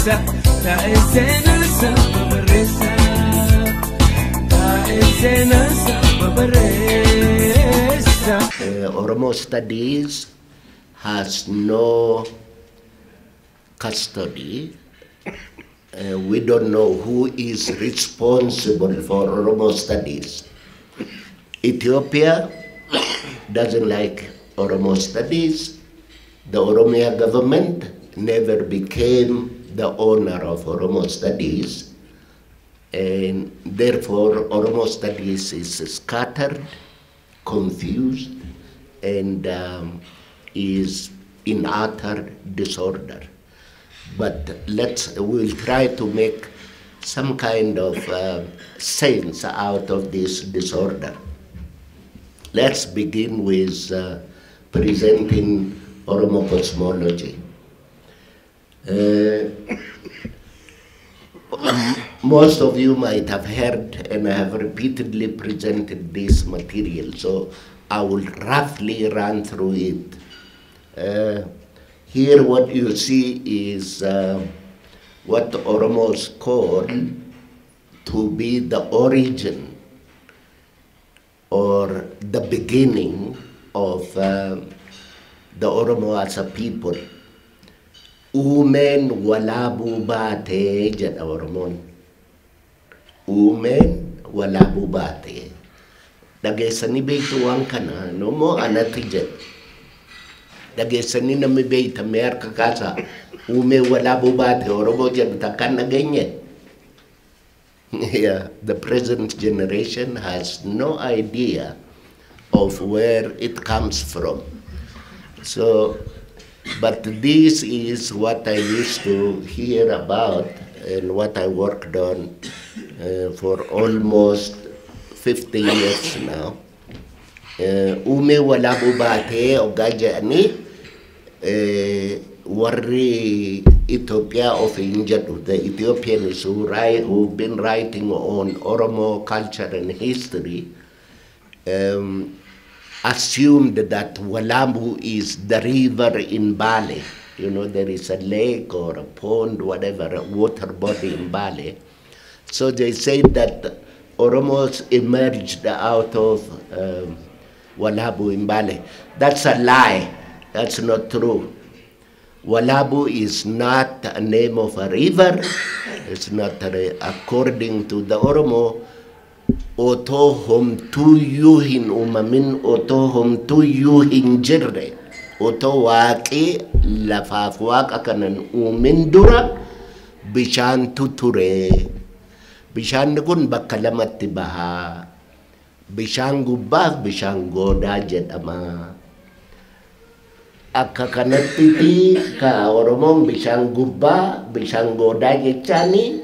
Barreessa taa'ee seenaa saba barreessa taa'ee seenaa saba barreessa. Oromo Studies has no custody. We don't know who is responsible for Oromo Studies. Ethiopia doesn't like Oromo Studies. The Oromia government never became the owner of Oromo Studies, and therefore Oromo Studies is scattered, confused, and is in utter disorder. But we'll try to make some kind of sense out of this disorder. Let's begin with presenting Oromo cosmology. Most of you might have heard, and I have repeatedly presented this material, so I will roughly run through it. Here what you see is what Oromos call to be the origin or the beginning of the Oromo as a people. Uumeen Walaabuu baatee jedha Oromoon. Uumeen Walaabuu baatee. Dhageessanii beektu waan kana nomoo anatti jedha. Dhageessanii namni beektamee harka kaasaa uumeen Walaabuu baatee Oromoo jedhu takkaan dhageenye. Yeah, the present generation has no idea of where it comes from. But this is what I used to hear about and what I worked on for almost 50 years now. Uumee Walaabuu baatee hoggaa jedhanii warri Ethiopia ofiin jedhu, the Ethiopians who've been writing on Oromo culture and history, assumed that Walabu is the river in Bale. There is a lake or a pond, whatever, a water body in Bale. So they say that Oromos emerged out of Walabu in Bale. That's a lie. That's not true. Walabu is not a name of a river. It's not, a, according to the Oromo, otoo homtuyyuu hin uumamin, otoo homtuyyuu hin jirre, otoo waaqii lafaaf waaqa kanan uumin dura bishaantu ture. Bishaanni kun bakka lamatti bahaa. Bishaan gubbaaf bishaan goodaa jedhama. Akka kanatti ka Oromoon bishaan gubbaa bishaan goodaa jechaani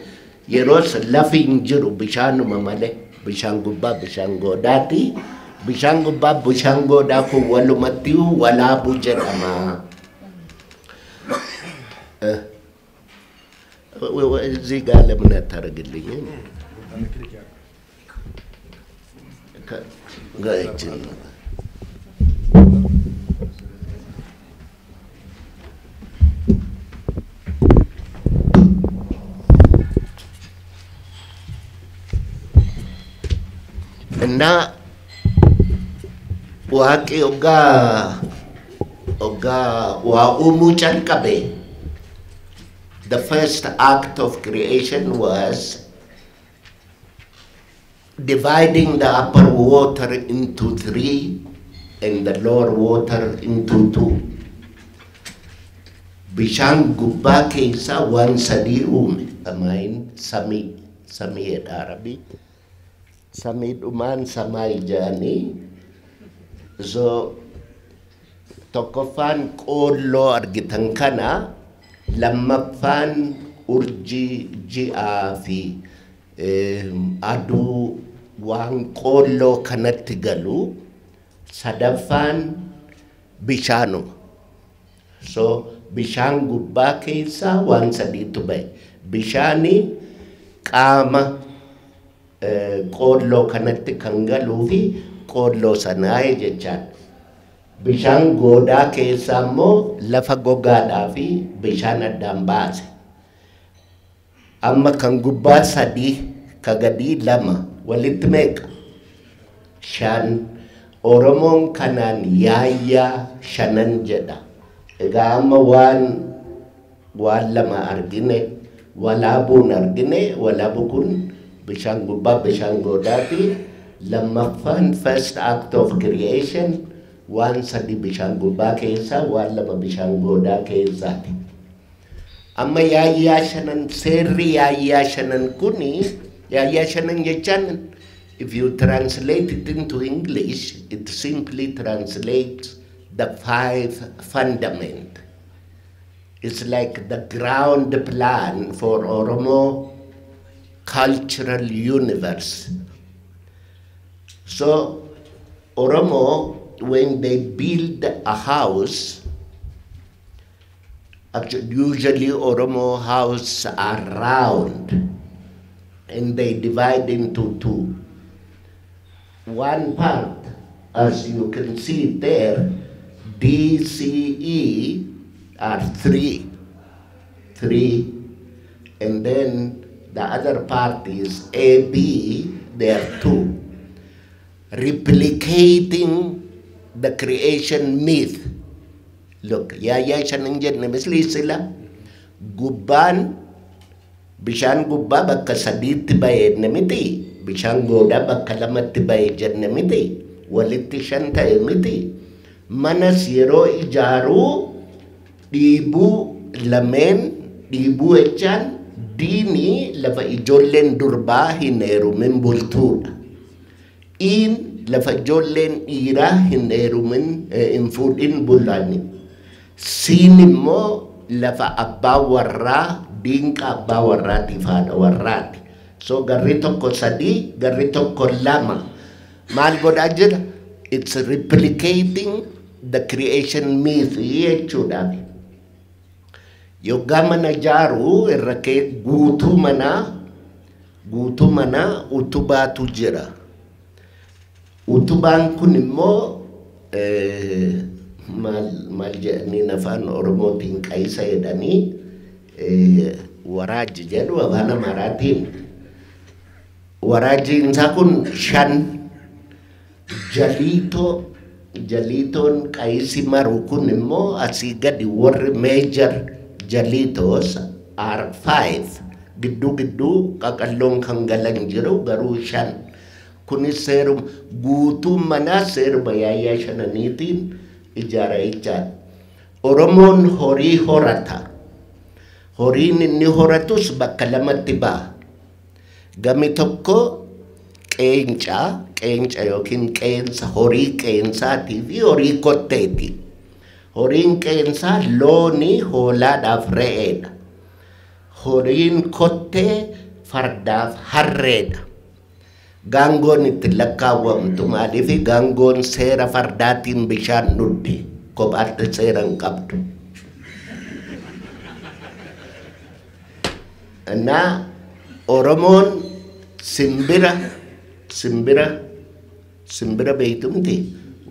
yeroos lafi hin jiru bishaanuma malee bishaan gubbaa bishaan goodaati. Bishaan gubbaa bishaan goodaa kun walumatti Walaabuu jedhama. እዚህ ጋር ለምን አታደርግልኝም? እና waaqi hoggaa waa uumuu calqabe, the first act of creation was dividing the upper water into three and the lower water into two. Bishaan gubbaa keessaa waan sadii uume. Samaayin samii, samii jedha Arabii. Samiidhumaan samaay jedhanii. So tokkoffaan qoolloo argitan kana, lammaffaan urjii ji'aa fi aduu waan qoolloo kanatti galu, sadaffaan bishaanuma. So bishaan gubbaa keessaa waan sadiitu ba'e. Bishaani qaama qoolloo kanatti kan galuu fi qoolloo sanaa jechaadha. Bishaan goodaa keessaa immoo lafa gogaadhaa fi bishaan addaan baase. Amma kan gubbaa 3 ka gadii 2 walitti meeqa? 5. Oromoon kanaan yaayyaa shanan jedha. Egaa amma waan 2 argine, walaabuun argine, walaabu kun bishaan gubbaa bishaan goodaati. Lammaffaan first act of creation waan 3 bishaan gubbaa keessaa waan 2 bishaan goodaa keessaati. Amma yaayyaa shanan seerri yaayyaa shanan kuni yaayyaa shanan jechaan if you translate it into English, it simply translates the 5 fundament. It's like the ground plan for Oromo cultural universe. So Oromo, when they build a house, actually, usually Oromo houses are round and they divide into 2. One part, as you can see there, D, C, E are 3, 3, and then the other part is A, B, they are 2. Replicating the creation myth. Look, yaayyaa shanan jenne misli sila gubbaan bishaan gubbaa bakka 3tti ba'e jenne miti, bishaan goodaa bakka 2tti ba'e jenne miti, walitti 5 ta'e miti. Manas yeroo ijaaruu dhiibuu lameen dhiibuu jechaan diinii lafa ijoolleen durbaa hin heerumin bultuudha. Iin lafa ijoolleen dhiiraa hin heerumin hin fuudhin bulani. Siin immoo lafa abbaa warraa diinqa abbaa warraatiif haadha warraati. So garri tokko 3, garri tokko 2. Maal godhaa jira? It's replicating the creation myth jechuudha. Yoggaa mana ijaaruu irra kee guutuu manaa utubaatu jira. Utubaan kun immoo maal jedhanii afaan Oromootiin qayisa jedhanii waraaji jedhu afaan Amaaraatiin. Waraajiin isaa kun 5. Jaliitoon qayisi maru kun immoo asii gadi warri major jaliitos are 5. Gidduu gidduu qaqalloon kan galan jiru garuu 5. Kunis seeruma guutuu manaa seeruma yaayyaa shananiitiin ijaara jechaadha. Oromoon horii horata. Horiin inni horatus bakka 2tti ba'a. Gami tokko qeenca yookiin qeensa horii qeensaatii fi horii kotteeti. Horiin qeensaa loonii hoolaadhaaf re'eedha. Horiin kottee fardaaf harreedha. Gaangoon itti lakkaawwamtu maaliif gaangoon seera fardaatiin bishaan dhugdi kophaatti seera hin qabdu. Na Oromoon simbira beektumti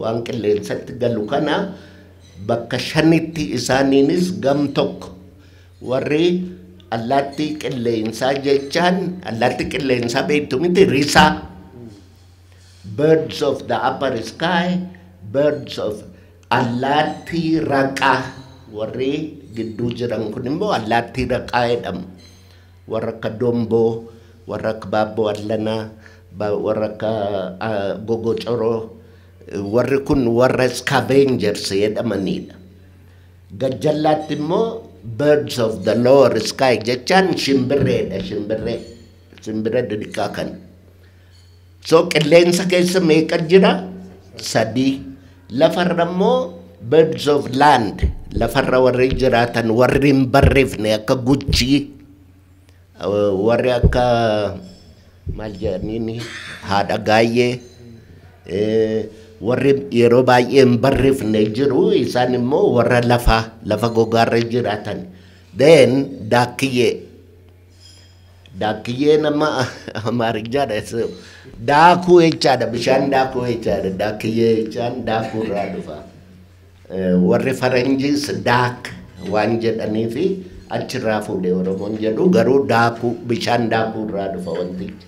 waan qilleensatti galu kana bakka 5tti isaaniinis gam tokko warri allaattii qilleensaa jechaan allaattii qilleensaa beektumti risaa. Birds of the upper sky, birds of allaattii raqaa warri gidduu jiran kun immoo allaattii raqaa jedhamu. Warra akka domboo, warra akka baabboo allanaa, warra akka gogocoroo, warri kun warra scavengers jedhamanidha. Gajjallaatti immoo birds of the lower sky jechaan shimbirreedha, shimbirree xixiqqaa kana. So qilleensa keessa meeqa jira? 3. Lafarra immoo birds of land, lafarra warri jiraatan warri hin barreefne akka guchii, warri akka maal jedhaniini haadha gaayyee, warri yeroo baay'ee hin barreefne jiru isaan immoo warra lafa gogaarra jiraatan. Then daakkiyyee. Daakkiyyee nama Amaariffaadha. Daakuu jechaadha, bishaan daakuu jechaadha. Daakkiyyee jechaan daakuu irraa dhufa. Warri faranjiis daak waan jedhaniifi Achirraa fuudhe Oromoon jedhu garuu daakuu bishaan daakuu irraa dhufa wantichi.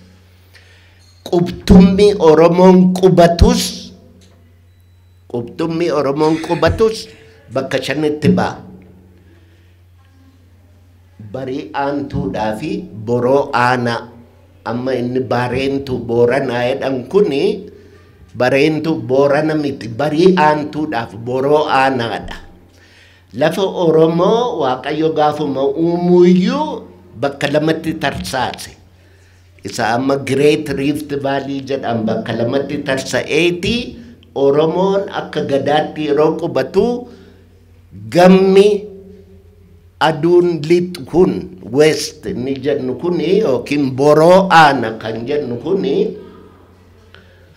Qubtummi Oromoon qubatus qubtummi Oromoon qubatus bakka shanitti ba'a. Barii aantuudhaa fi boroo aanaa amma inni bareentu booranaa jedhan kuni bareentu boorana miti barii aantuudhaaf boroo aanaadha. Lafa Oromoo Waaqayyo gaafuma uumuyyuu bakka lamatti tarsaase. Isa amma Great Rift Valley jedhan bakka lamatti tarsa'eeti Oromoon akka gadaatti yeroo qubatu gammi aduun lixu kun west ni jennu kuni yookiin boroo aana kan jennu kuni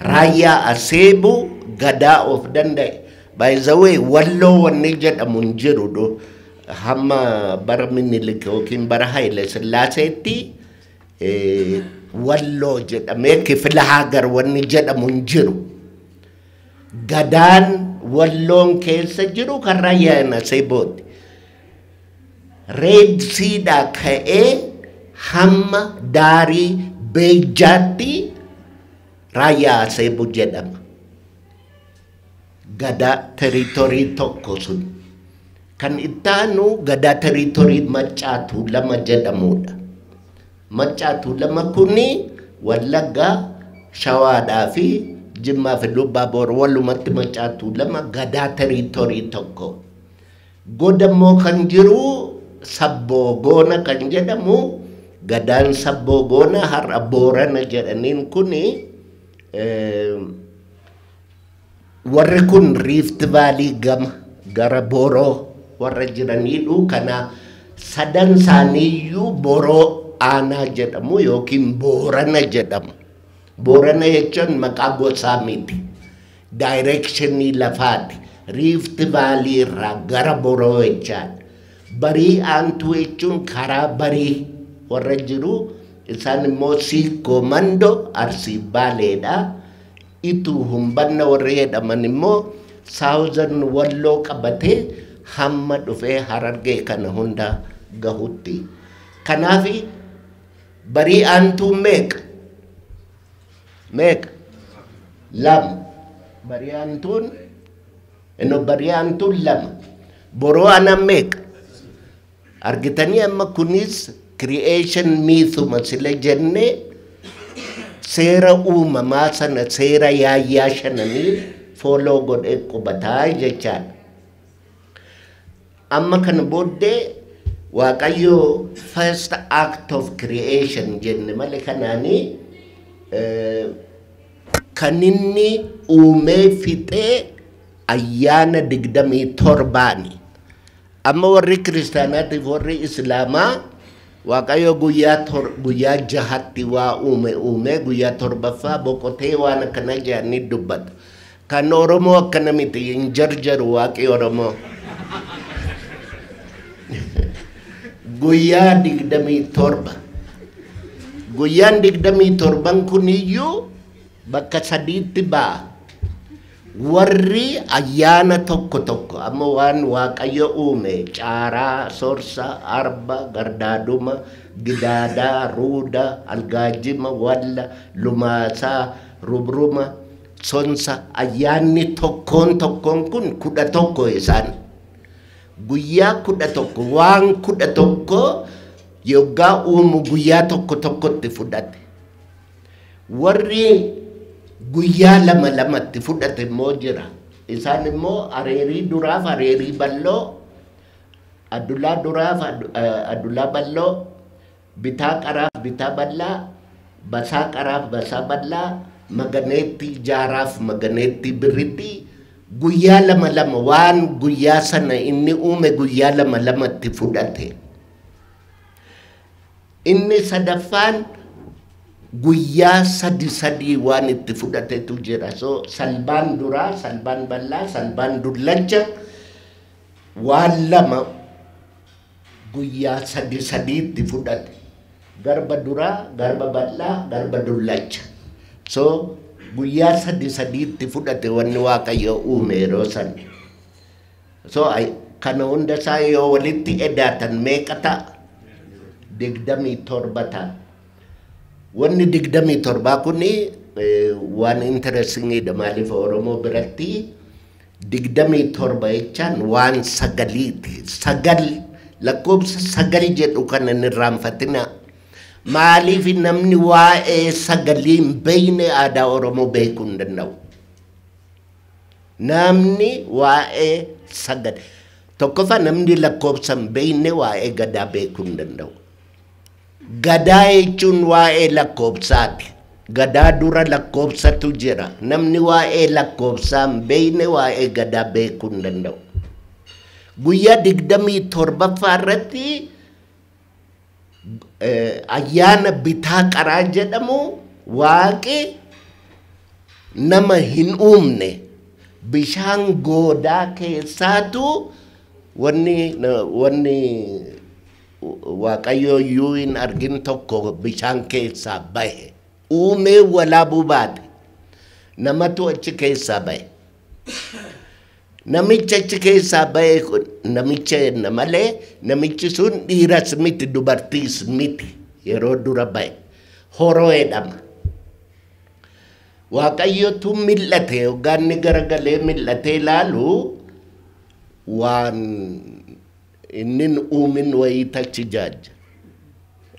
raayyaa aseebu gadaa of danda'e. By the way, walloo wanni jedhamu hin jiru hamma bara Minilik yookiin bara Haile Sillaaseetti walloo jedhamee kifila hagar wanni jedhamu hin jiru. Gadaan walloon keessa jiru kan raayyaan aseebooti. Red Seadhaa ka'ee hamma daarii Beejjaatti raayyaa aseebu jedhama. Gadaa territorii tokko sun. Kan ittaanu gadaa territorii Maccaa Tuulama jedhamudha. Maccaa Tuulama kuni Wallaggaa, Shawaadhaa fi Jimmaa fi Lubbaa Boor walumatti Maccaa Tuulama gadaa territorii tokko. Godammoo kan jiru Sabboo Goona kan jedhamu gadaan Sabboo Goona har'a Boorana jedhaniin kuni warri kun Rift Valley gama gara Boroo warra jiranidhu. Kana sadan isaaniiyyuu Boroo aanaa jedhamu yookiin Boorana jedhamu. Boorana jechuun maqaa gosaa miti. Directionii lafaati. Rift Valley irraa gara Boroo jechaadha. Barii aantuu jechuun karaa barii warra jiru isaan immoo Siikoo Mandoo Arsii Baaleedha. Ituu humbanna warri jedhaman immoo Southern Walloo qabatee hamma dhufee Harargee kana hunda gahutti. Kanaaf barii aantuu meeqa? Meeqa? Lama. Barii aantuun inno barii aantuun lama. Boroo aanaan meeqa? Argitanii amma kunis creation mythuma sila jennee seera uumamaa sana seera yaayyaa shananii follow godhee qubataa jechaadha. Amma kana booddee Waaqayyo first act of creation jenne malee kanaanii kan inni uumee fixee ayyaana 27ni. Amma warri kiristaanaatiif warri islaamaa Waaqayyo guyyaa jahatti waa uume uume guyyaa torbaffaa boqotee waan akkana jedhanii dubbatu. Kan Oromoo akkana miti hin jarjaru waaqi Oromoo. Guyyaa 27. Guyyaan 27 kuniyyuu bakka sadiitti ba'a. Warri ayyaana tokko tokko amma waan Waaqayyo uume caaraa, sorsa, arba, gardaaduma, gidaadaa, ruuda, algaajima, walla, lumaasaa, rubruma, sonsa ayyaanni tokkoon tokkoon kun 11 isaan. Guyyaa 11 waan 11 yoggaa uumu guyyaa tokko tokkotti fudhate. Warri guyyaa lama lamatti fudhate immoo jira. Isaan immoo areerii duraaf areerii bal'oo, adulaa duraaf adulaa bal'oo, bitaa qaraaf bitaa bal'aa, basaa qaraaf basaa bal'aa, maganeetti jaaraaf maganeetti birritti guyyaa lama lama waan guyyaa sana inni uume guyyaa lama lamatti fudhate. Inni sadaffaan guyyaa sadi sadii waan itti fudhatetu jira. So salbaan duraa, salbaan bal'aa, salbaan dullacha waan lama guyyaa sadi sadiitti fudhate. Garba duraa, garba bal'aa, garba dullacha. So guyyaa sadi sadiitti fudhate wanni Waaqayyo uume yeroo san. So Kana hunda isaa yoo walitti edaatan meeqa ta'a? 27 ta'a. Wanni 27 kuni waan interestingidha. Maaliif Oromoo biratti 27 jechaan waan sagaliiti. Sagal, lakkoobsa sagal jedhu kana hin irraanfatinaa. Maaliif namni waa'ee sagalii hin beekne aadaa Oromoo beekuu hin danda'u? Namni waa'ee sagal, tokkoffaa namni lakkoobsa hin beekne waa'ee gadaa beekuu hin danda'u. Gadaa jechuun waa'ee lakkoobsaati. Gadaa dura lakkoobsatu jira. Namni waa'ee lakkoobsaa hin beekne waa'ee gadaa beekuu hin danda'u. Guyyaa 27ffaa irratti ayyaana bitaa qaraa jedhamu, waaqi nama hin uumne, bishaan goodaa keessaatu wanni waaqayyo iyyuu hin argin tokko bishaan keessaa bahe. Uumee Walaabuu baate. Namatu achi keessaa bahe. Namicha achi keessaa bahe kun namicha jenna malee namichi sun dhiiras miti, dubartiis miti yeroo dura bahe. Horoo jedhama. Waaqayyotu mil'ate, hoggaan inni garagalee mil'atee ilaalu waan inni hin uumin wayii achi jaajja.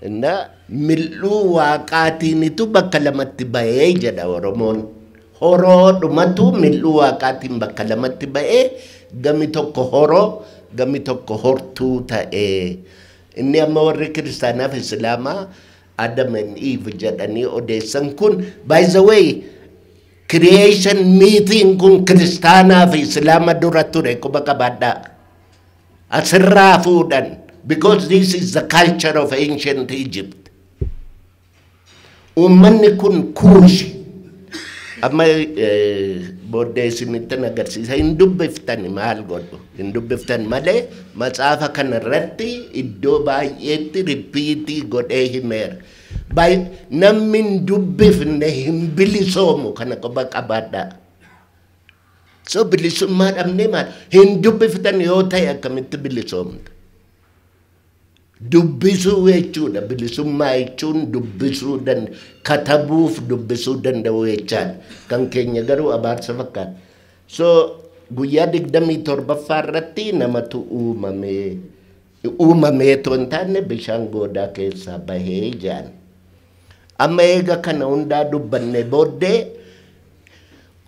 Inna mil'uu waaqaatiinitu bakka lamatti bahee jedha Oromoon. Horoo dhumatu mil'uu waaqaatiin bakka lamatti bahee, gami tokko horoo, gami tokko hortuu ta'ee. Inni amma warri kiristaanaaf Islaamaa Adam and Eve jedhanii odeessan kun, by the way, creation mythiin kun kiristaanaa fi Islaama dura ture, quba qabaadhaa. Asirraa fuudhan, because this is the culture of ancient Egypt. Uummanni kun Kuush. Amma booddee isinittin agarsiisa. Hin dubbiftani, maal godhu? Hin dubbiftan malee matsaafa kana irratti iddoo baay'eetti repeat godhee himeera. Namni hin dubbifne hin bilisoomu, kana quba qabaadhaa. So bilisummaa dhabnee maal? Hin dubbiftan yoo ta'e akkamitti bilisoomta? Dubbisuu jechuudha. Bilisummaa jechuun dubbisuu katabuuf dubbisuu danda'u jechaadha. Kan keenya garuu abaarsa fakkaata. So guyyaa 27ffaa irratti namatu uumamee, uumamee otoo hin taane bishaan goodaa keessaa bahee jedhan. Amma eega kana hundaa dubbanne booddee,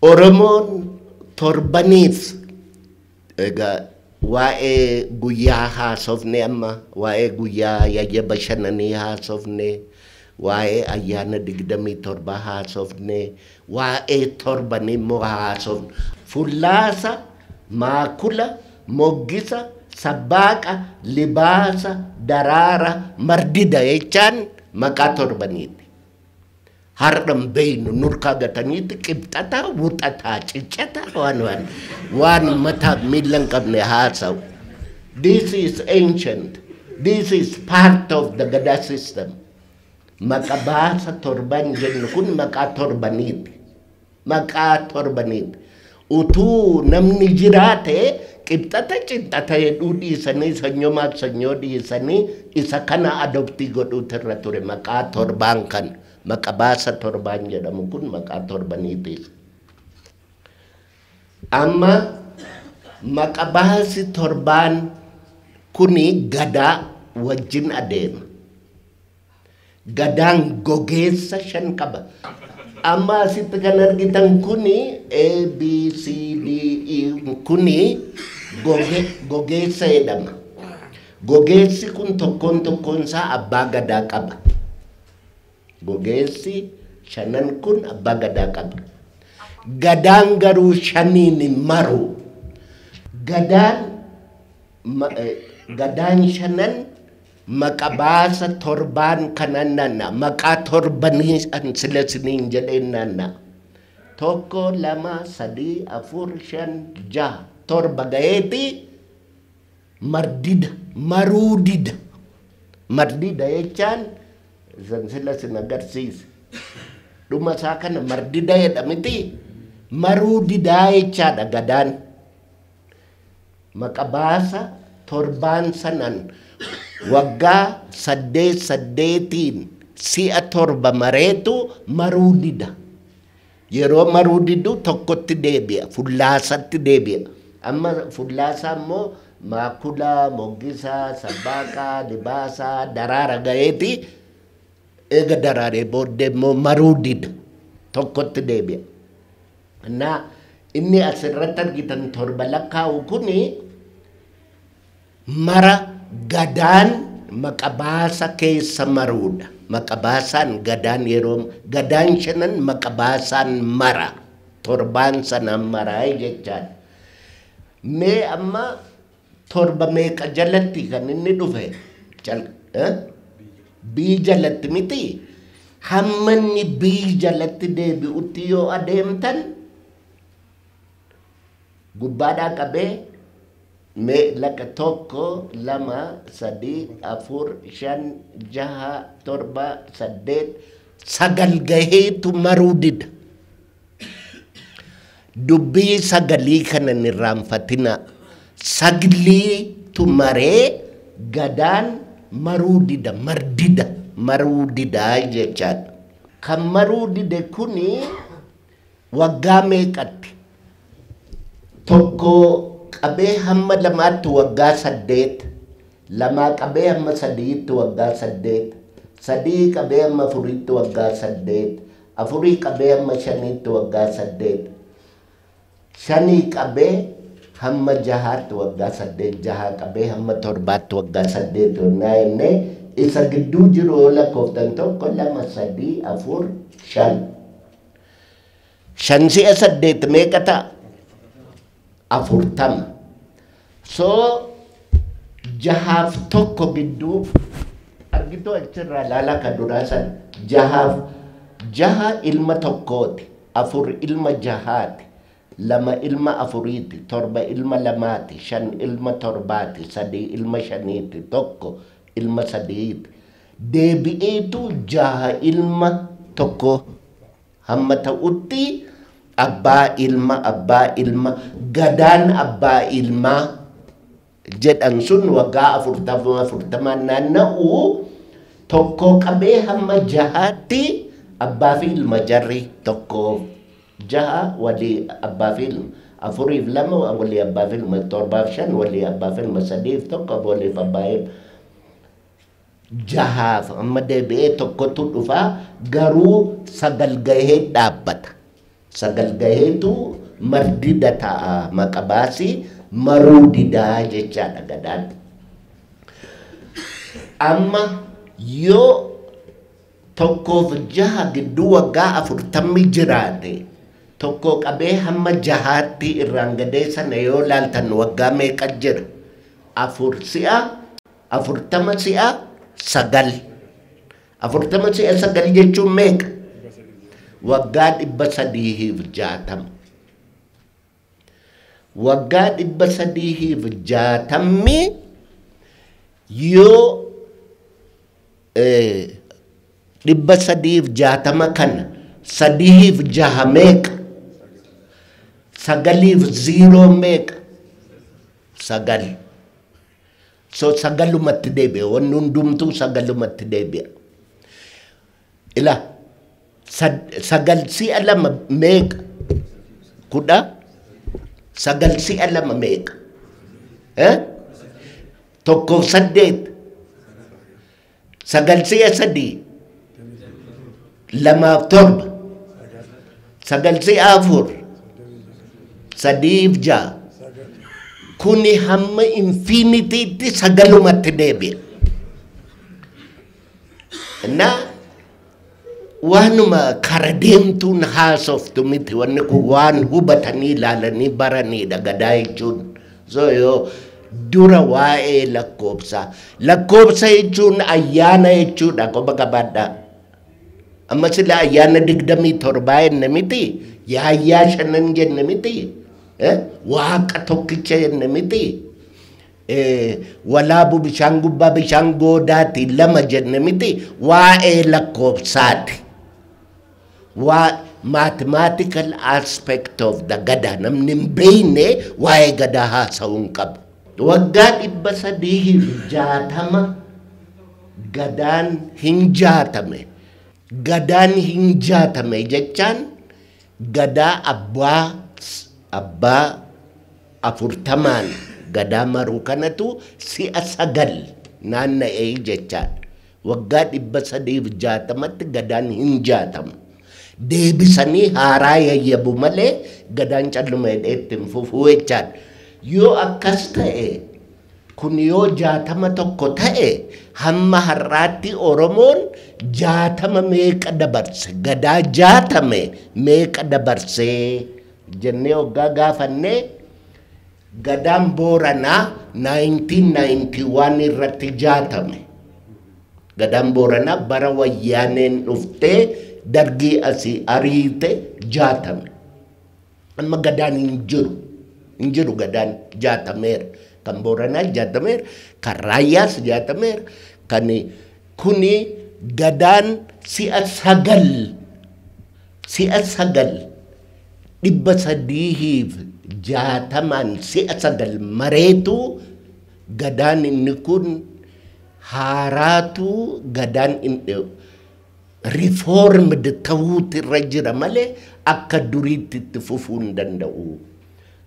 Oromoon torbaniif, egaa waa'ee guyyaa haasofne, amma waa'ee guyyaa yayya bashannanii haasofne, waa'ee ayyaana 27 haasofne, waa'ee torbanii immoo haasofne. Fullaasa, Maakula, Moggisa, Sabbaaqa, Libaasa, Daraara, Mardida jechaan maqaa torbaniiti. Har'a hin beeynu, nurkaa gataniiti qibxataa, wuxataa, ciccataa, waan mataa miila hin qabne haasa'u. This is ancient. This is part of the Gada system. Maqa baasa torban jennu kun maqaa torbaniiti. Maqaa torbaniiti. Utuu namni jiraate qibxata cinxata jedhuu dhiisanii, sanyomaaf sanyoo dhiisanii, isa kana adopt godhuutu irra ture maqaa torbaan kana. Maqa baasa torbaan jedhamu kun maqaa torbaniiti. Amma maqa baasi torbaan kuni gadaa wajjin adeema. Gadaan gogeessa shan qaba. Amma asitti kan argitan kuni A, B, C, D, E kuni gogeessa jedhama. Gogeessi kun tokkoon tokkoon isaa abbaa gadaa qaba. Gogeessi shanan kun abbaa gadaa qaba. Gadaan garuu shaniin hin maru. Gadaan shanan maqa baasa torbaan kanan naanna'a. Maqaa torbanii an sila isiniin jedheen naanna'a. Tokko, lama, sadii, afur, shan, jaha, torba gaheeti mardida, maruu dida. Mardida jechaan san sila sin agarsiise. Dhuma isaa kana mardida jedhamiti, maruu didaa jechaadha gadaan. Maqabaasa torbaan sanan waggaa 8 8 si'a 7 mareetu maruu dida. Yeroo maruu didu tokkotti deebi'a, fullaasatti deebi'a. Amma fullaasaa immoo maakula, moggisaa, sabbaaqaa, dibaasaa, daraara gaheeti. Eega daraaree booddee immoo maruu dida, tokkotti deebi'a. Innaa inni asirratti argitan 7 lakkaa'u kuni mara gadaan maqabaasa keessa maruudha. Maqabaasaan gadaan yeroo gadaan shanan maqabaasaan mara 7 sanaan maraa jechaadha. Mee amma 7 meeqa jalatti kan inni dhufe? Bii jalatti miti. Hamma inni bii jalatti deebi'utti yoo adeemtan gubbaadhaa qabee mee lakka 1 2 3 4 5 6 7 8 9 gaheetu maruu dida. Dubbii sagalii kana hin irraanfatina. Sagliitu maree gadaan maruu dida, mardida, maruu didaa jechaadha. Kan maruu dide kuni waggaa meeqatti? 1 qabee hamma 2tti waggaa 8, 2 qabee hamma 3tti waggaa 8, 3 qabee hamma 4tti waggaa 8, 4 qabee hamma 5tti waggaa 8, 5 qabee hamma 6tti waggaa 8, 6 qabee hamma 7tti waggaa 8 yonnaa jennee isa gidduu jiru yoo lakkooftan 1 2 3 4 5. 5 si'a 8 meeqa ta'a? 40. So 6 1 gidduu argituu achirraa ilaalaa kan duraa san 6 6 ilma 1ti, 4 ilma 6ti, 2 ilma 4ti, 7 ilma 2ti, 5 ilma 7ti, 3 ilma 5ti, 1 ilma 3ti. Deebi'eetu 6 ilma 1 hamma ta'utti abbaa ilma, abbaa ilma, gadaan abbaa ilmaa jedhan sun waggaa 40 40 naanna'u 1 qabee hamma 6tti abbaa fi ilma jarri 1 6 walii abbaa fi ilma, 4 fi 2 walii abbaa fi ilma, 7 fi 5 walii abbaa fi ilma, 3 fi 1 waliif abbaa ilma. 6 amma deebi'ee 1tu dhufaa garuu 9 gahee dhaabbata. 9 gaheetu mardida ta'a maqabaasi maruu didaa jechaadha gadaan. Amma yoo 1 fi 6 gidduu waggaa 40 jiraate 1 qabee hamma 6tti irraan gadee sana yoo laaltan waggaa meeqa jira? 4 si'a 40 si'a 9. 40 si'a 9 jechuun meeqa? Waggaa 360. Waggaa 360 yoo 360 kana 3 fi 6 meeqa? 9 fi 0 meeqa? 9. So 9lumatti deebi'a. Wanni hundumtuu 9lumatti deebi'a. Ila 9 si'a 2 meeqa? 10. 9 si'a 2 meeqa? 1 fi 8. 9 si'a 3. 2 fi 7. 9 si'a 4. 3 fi 6. Kuni hamma infinitiitti 9lumatti deebi'a. Na waanuma kara deemtuun haasoftu miti wanni kun waan hubatanii ilaalanii baraniidha gadaa jechuun. So yoo dura waa'ee lakkoobsaa. Lakkoobsa jechuun ayyaana jechuudha qoba qabaadhaa. Amma sila ayyaana 27 jenne miti, yaayyaa 5 jenne miti, waaqa tokkicha jenne miti, walaabu bishaan gubbaa bishaan goodaati 2 jenne miti, waa'ee lakkoobsaati. Waa mathematical aspect of the gada namni hin beekne waa'ee gadaa haasa'uu hin qabu. Waggaa 360 gadaan hin jaatame. Gadaan hin jaatame jechaan gadaa abbaa 40 gadaa maruu kanatu si'a 9 naanna'ee jechaadha. Waggaa 360tti gadaan hin jaatamu. Deebisanii haaraa yayyabu malee gadaan calluma hidhee ittiin fufuu jechaadha. Yoo akkas ta'e kun yoo 61 ta'e hamma har'aatti Oromoon 60 meeqa dabarse, gadaa 60 meeqa dabarse jennee waggaa gaafannee gadaan Booranaa 1991 irratti jaatame. Gadaan Booranaa bara wayyaaneen dhuftee dargii asii ariite jaatame. Amma gadaan hin jiru. Hin jiru gadaan jaatameera. Kan Booranaa jaatameera, kan Raayyaas jaatameera, kan kuni gadaan si'a 9 si'a 9 360 si'a 9 mareetu gadaan inni kun haaraatu gadaan inni reformed ta'uutu irra jira malee akka duriitti itti fufuu hin danda'u.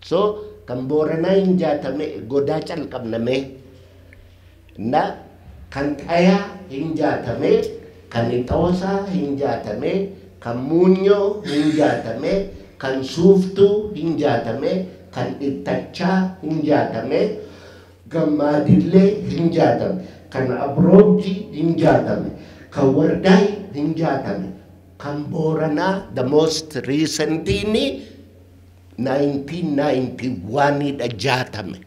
So kan Booranaa hin jaatame godaa calqabname na kan Xayaa hin jaatame, kan Ixoosaa hin jaatame, kan Muunyoo hin jaatame, kan Suuftuu hin jaatame, kan Ittachaa hin jaatame, kan Maadillee hin jaatame, kan Abroojji hin jaatame, kan Wardaay hin jaatame, kan Booranaa the most recent 1991 dha jaatame.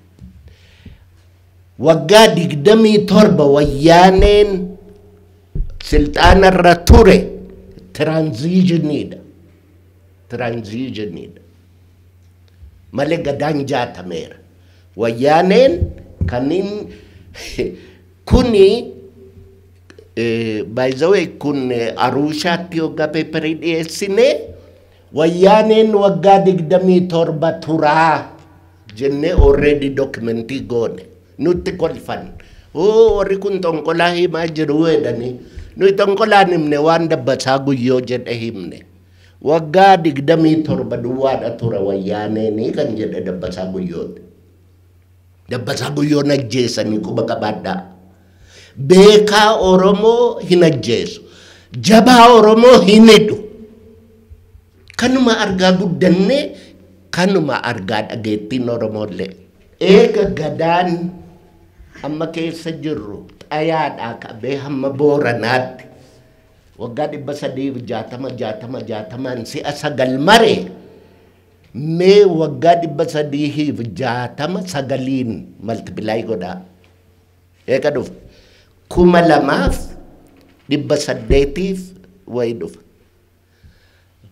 Waggaa 27 wayyaaneen silxaanarra ture transitionidha. Transitionidha. Malee gadaan jaatameera. Wayyaaneen kanin kuni by the way kun Arushaatti waggaa paperii dhiyeessine wayyaaneen waggaa 27 turaa jennee already documentii goone. Nutti kolfan. Oo warri kun xonqolaa himaa jiru jedhanii. Nuyi xonqolaan himne waan Dabbasaa Guyyoo jedhe himne. Waggaa 27 duwwaadha tura wayyaaneenii kan jedhe Dabbasaa Guyyooti. Dabbasaa Guyyoon ajjeesanii quba qabaadhaa. Beekaa Oromoo hin ajjeesu. Jabaa Oromoo hin hidhu. Kanuma argaa guddannee kanuma argaa dhageettiin Oromoollee. Eega gadaan amma keessa jirru Xayaadhaa qabee hamma Booranaatti waggaa 360 60 60 si'a 9 mare mee waggaa 360 9 multiply godhaa. Eega dhufa 2800 wayi dhufa.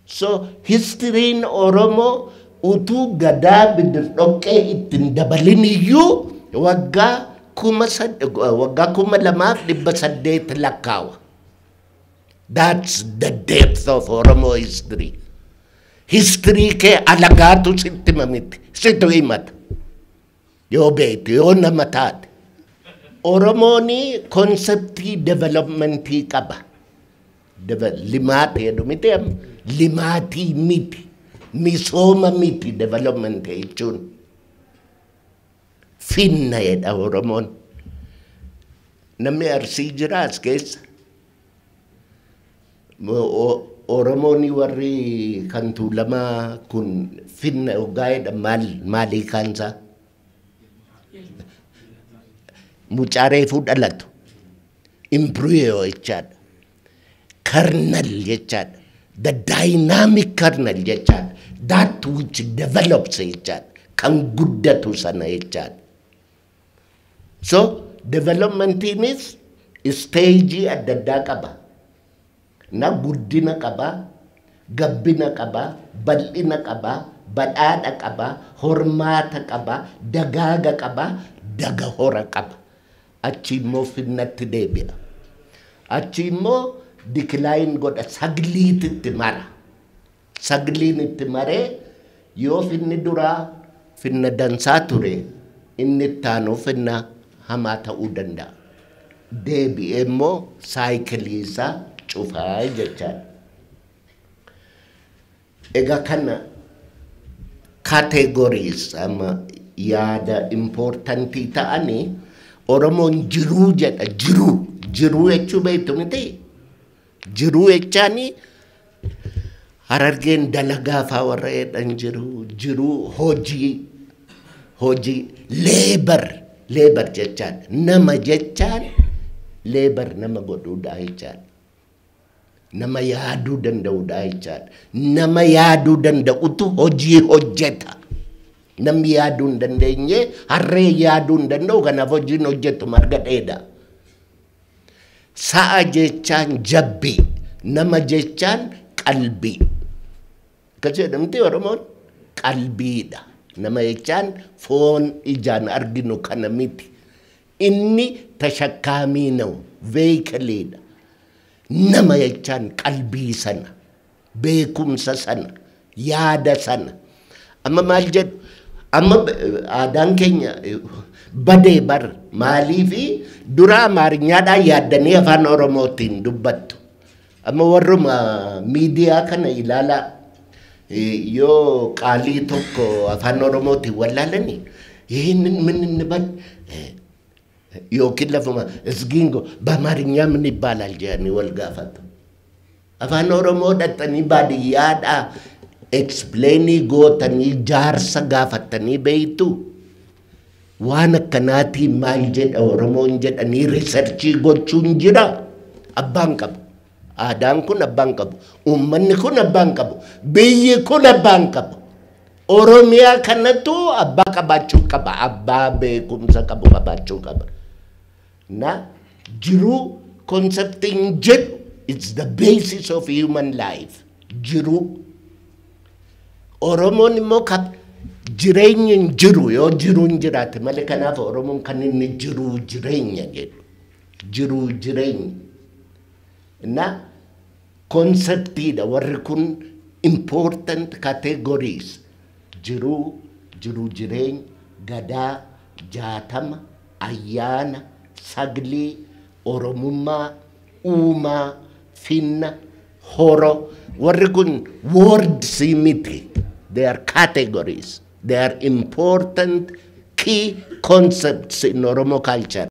So historyin Oromoo utuu gadaa bidir dhoqqee ittiin dabalin iyyuu waggaa 2800 lakkaawa. That's the depth of Oromo history. History kee alagaatu sitti hima miti, situ himata. Yoo beekte, yoo nama taate. Oromoon conceptii developmentii qaba. Limaati jedhu miti amma. Limaatii miti. Misooma miti development jechuun. Finna jedha Oromoon. Namni Arsii jira as keessa. Oromoon warri kan Tuulamaa kun finna hoggaa jedha maalii kaansaa? Mucaa reefuu dhalatu. Embryo jechaadha. Kernel jechaadha. The dynamic kernel jechaadha. That which develops jechaadha. Kan guddatu sana jechaadha. So developmentiinis stage adda addaa qaba. Na guddina qaba, gabbina qaba, bal'ina qaba, badhaadha qaba, hormaata qaba, dagaaga qaba, daga hora qaba. Achi immoo finnatti deebi'a. Achi immoo decline godha, sagliititti mara. Sagliin itti maree yoo finni duraa finna dansaa ture. Inni itti aanu finna hamaa ta'uu danda'a. Deebi'ee immoo saayikilii isaa cufaa jechaadha. Egaa kana categories amma yaada importantii ta'anii Oromoon jiruu jedha. Jiruu, jiruu jechuu beektu miti? Jiruu jechaani Harargeen dalagaa faa warra jedhan jiru. Jiruu hojii, hojii labor, labor jechaadha. Nama jechaan labor nama godhuudha jechaadha. Nama yaaduu danda'uudha jechaadha. Nama yaaduu danda'utu hojii hojjeta. Namni yaaduu hin dandeenye, harree yaaduu hin danda'u, kanaaf hojiin hojjetu marga dheeda. Sa'a jechaan jabbii, nama jechaan qalbii. Akkas jedhamti Oromoon, qalbiidha. Nama jechaan foon ijaan arginu kana miti. Inni tashakkaamii na'u, vehicleiidha. Nama jechaan qalbii sana, beekumsa sana, yaada sana. Amma maal jedhu? Amma aadaan keenya badee bar. Maaliifi dura Amaariñaadhaan yaaddanii afaan Oromootiin dubbattu. Amma warruma miidiyaa kana ilaalaa, yoo qaalii tokko afaan Oromootiin wallaalanii ይህንን ምን እንበል yookiin lafuma isgiingo በአማርኛ ምን ይባላል jedhanii wal gaafatu. Afaan Oromoo dhaqxanii baadiyyaadhaa explainii gootanii jaarsa gaafattanii beeytu? Waan akkanaatiin maal jedha Oromoon jedhanii researchii gochuun jira. Abbaan qabu. Aadaan kun abbaan qabu. Uummanni kun abbaan qabu. Biyyi kun abbaan qabu. Oromiyaa kanatu abbaa qabaachuu qaba. Abbaa beekumsa qabu qabaachuu qaba. Na jiruu conceptiin jedhu, it's the basis of human life. Jiruu. Oromoon immoo kap jireenya hin jiru yoo jiruun jiraate malee. Kanaaf Oromoon kan inni jiruu jireenya jedhu. Jiruu jireenya. Na conceptiidha warri kun, important categories. Jiruu, jiruu jireenya, gadaa, jaatama, ayyaana, saglii, Oromummaa, uumaa, finna, horo. Warri kun words miti. They are categories. They are important key concepts in Oromo culture.